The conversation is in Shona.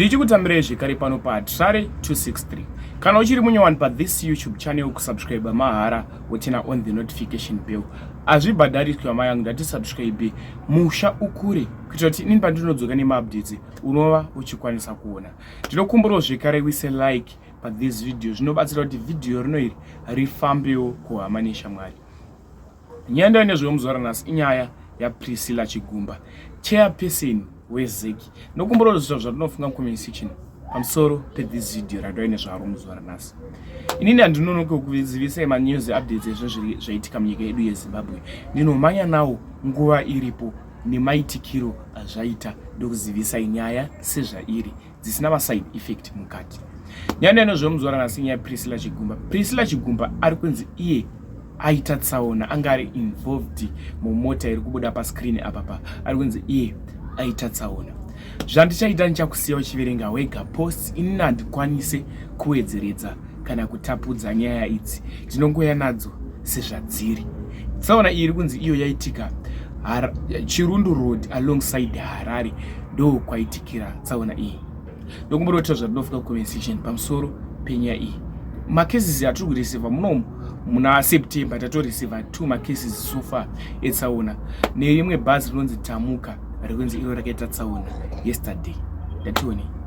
Ndichikutambirai zvekare pano paHatirare 263. Kana uchiri munyowani pathis YouTube channel, kusubscribe mahara, woturn on the notification bell. Hazvibhadhariswi hama yangu, ndati subscribe musha ukure kuitira kuti inini pandinodzoka nemaupdates unova uchikwanisa kuona. Ndinokumburawo zvekare uise like pathis video, zvinobatsira kuti vhidhiyo rino iri rifambewo kuhama neshamwari. Nyaya ndaiva nezvemuzuva ranhasi inyaya yaPriscilla Chigumba, chairperson weZEC. Nokumbura kuti zvinhu zvatinofunga mucomment section pamusoro pethis video randaiva nezvaro muzuva ranhasi. Inini handinonoke kuzivisai manews updates ezvinhu zvaitika munyika yedu yeZimbabwe. Ndinomhanya nawo nguva iripo nemaitikiro azvaita, ndokuzivisai nyaya sezvairi dzisina maside effect mukati. Nyaya ndinozvomuzuva ranhasi inyaya Priscilla Chigumba. Priscilla Chigumba ari kunzi iye aita tsaona, anga ari involved mumota iri kubuda pascreen apa pa ari kunzi iye aita tsaona. Zvandichaita, ndichakusiya uchiverenga wega posts. Inini handikwanise kuwedzeredza kana kutapudza nyaya idzi, ndinongoya nadzo sezvadziri. Tsaona iyi iri kunzi iyo yaitika Chirundu Road alongside Harare, ndo kwaitikira tsaona iyi. Ndokumboita zvatinofunga comment section pamusoro penyaya iyi. Macases atiri kureceiva munomu muna September, tatoreceiva two macases so far etsaona, nerimwe bhazi rinonzi Tamuka rikunzi iro rakaita tsaona yesterday. Ndatione.